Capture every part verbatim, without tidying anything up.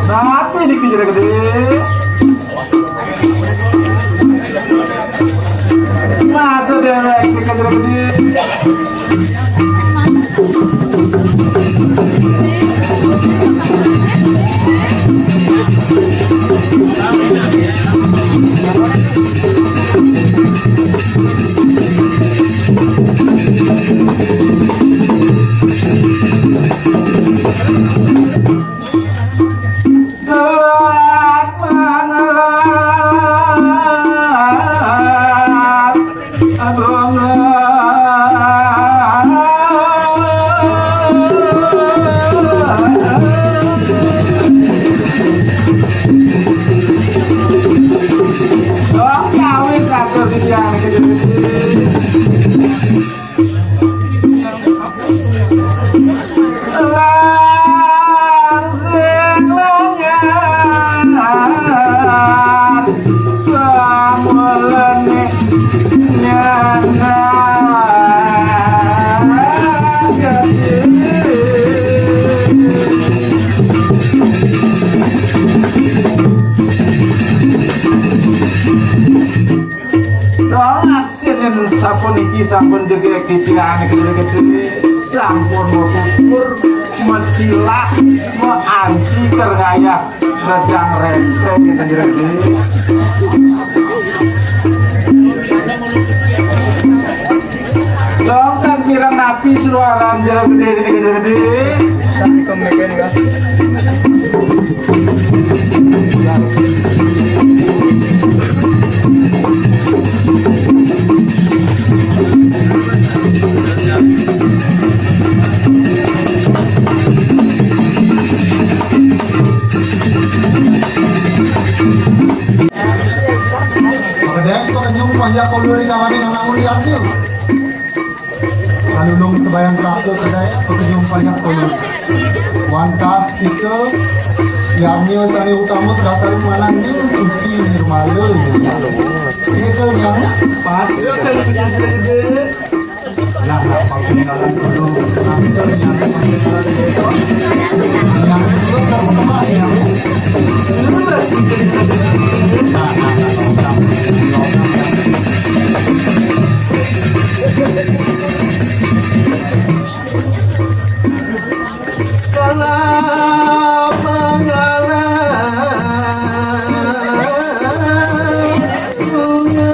Napi dikejer gedé? Masa déwék dikejer gedé? Dong, aksinin sapuniki sampun jegég titiang gedé-gedé, sampun mapupur, macilak, maanci, kar ngayah, rejang renteng, gedé-gedé. Dong, kan kirang napi suaran gedé-gedé, gedé-gedé. Sami kemeken, Kak. Kedéng pakenyung panjak ulun di kamari nang nangun liat yuk. Salulung sabayang taku kedai, pakenyung panjak ulun. Wantah ika, yadnya sané utama kadasar manah ning suci nirmala. Ika nyang patut. Nah, nah, paninggalan dulu. Nah, bisa nyari paninggalan dulu. Nyari dulu, nyari kemana, nyari? Nah, nah, nah, nah, nah. Kala pangala bunga.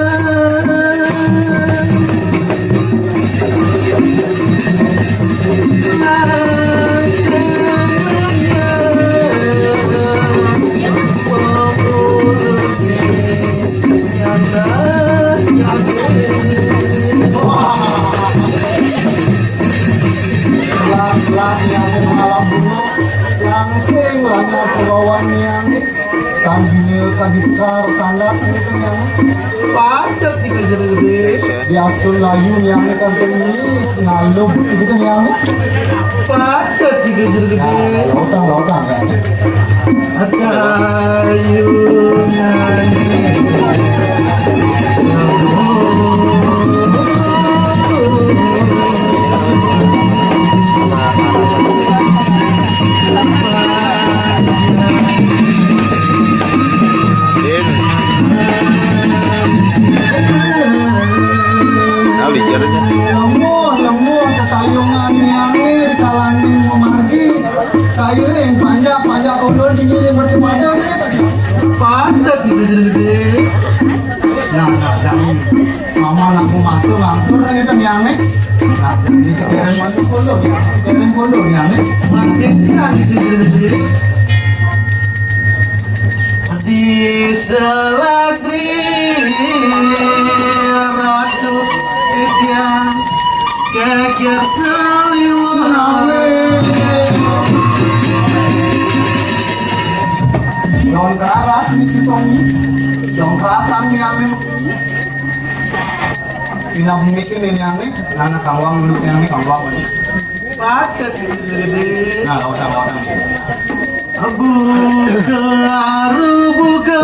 Lah, lah, nyamuk malam bunga, langsing lanyar pagawan nyang. Tang bina, tang disekar, sandat, gitu, nyang. Patut dikejer gedé. Di asun layu, nyang, kan, tuni, ngalub, gitu, nyang. Patut dikejer gedé. Nah, lautang, lautang, kan. Ada ayunan. Din. Nah, lijar aja. Lemu, lemu, tetayungan nyang di kalanding memargi. Kairing panjak, panjak ulun di ngiring berkepada. Padat gitu, gitu, gitu. Nah, nah, nah, ini. Mama nak mau masuk langsung aja kan yang nih. Nah, ini kepiring masuk pondok ya. Kepiring pondok ya nih. Makin dia gitu, gitu, gitu. Di selagri ratu titiang keker saliwang. Daun keras nih si Songi. Daun keras ang yang nih. Pina bumi ini yang nih. Nana kawang dulu yang nih kawang. Padat gitu, gitu. Nah, lautang, lautang. Buka, aru buka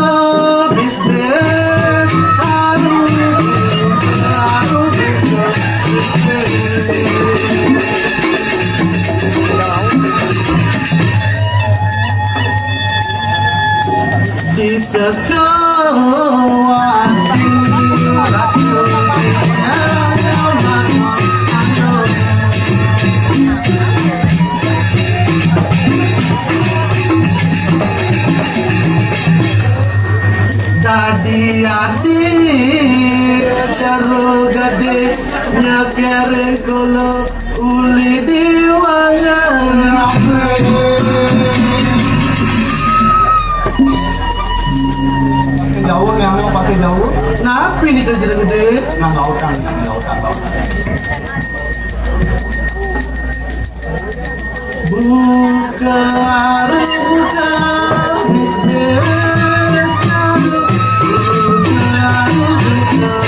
bisnis, aru buka, aru buka bisnis. Di sekolah Dadi adi, jero gedé, nyekering kulo uli di wangan. Pasir jauh nih, anu, pasir jauh. Napi nika jero gedé? Nah, nggak utang, nggak utang, nggak utang. Buka, buka bisnis, buka, buka bisnis.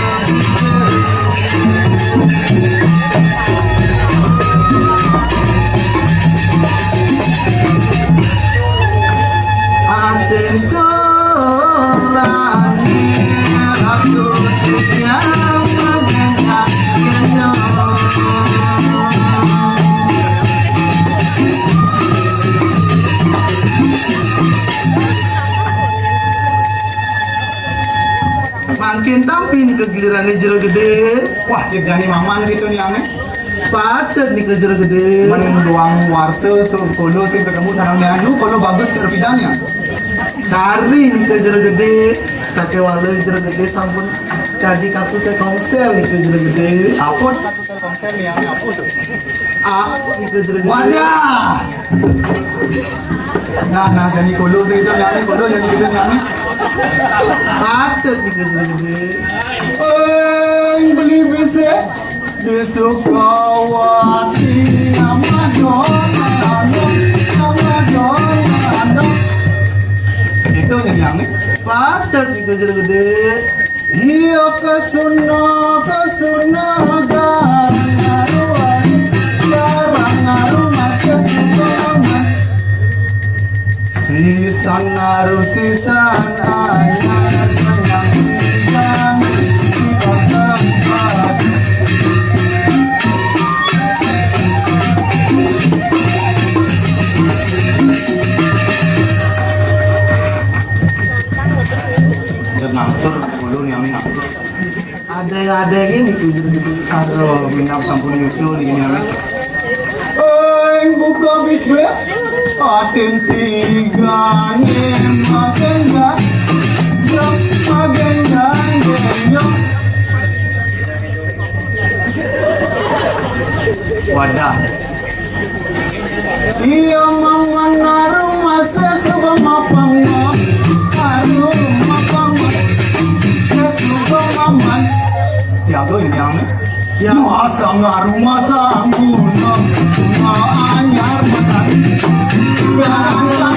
Aten kolani ratu yang mengenyak kenyang. Mangkin tampi nika gilirané Jero Gedé. Wah, cék jani maman gitu nih, ané. Patut nika Jero Gedé. Men doang warsa, so, kulo sing ketemu sareng Ni Anu, kulo bagus cara bidangnya. Kari nika Jero Gedé, sakéwala Jero Gedé sampun kadi katu Telkomsel nika Jero Gedé. Apa? Telkomsel nih, yang apa tuh? Ah, nika Jero Gedé. Wadah. Nah, nah, jani kulo sing itu, jani kulo, jani itu, jani. Patut nika Jero Gedé. Eng, beli besi. Di Sukawati, nama Dona, nama Dona. Itu jadi yang nih. Patut nika Jero Gedé. Iya, kesuna, kesuna, garang ngaruan, garang ngaruh masih suka. Sisan aru sisan anyar sayang sisan. Nangsur, ulun yang nangsur. Ada yang, ada yang ini tuh gitu. Aduh, minap sampun nyusul ini, amin. Eng, buka bisnis. Aten sigane magendan. Magendan. Wadah. Iya, mama naru masa suba mapang. Aru mapang. Ya, suba maman. Siapa ini yang? Ya. Masa ngaru masa guna. Guna anyar menang. Guna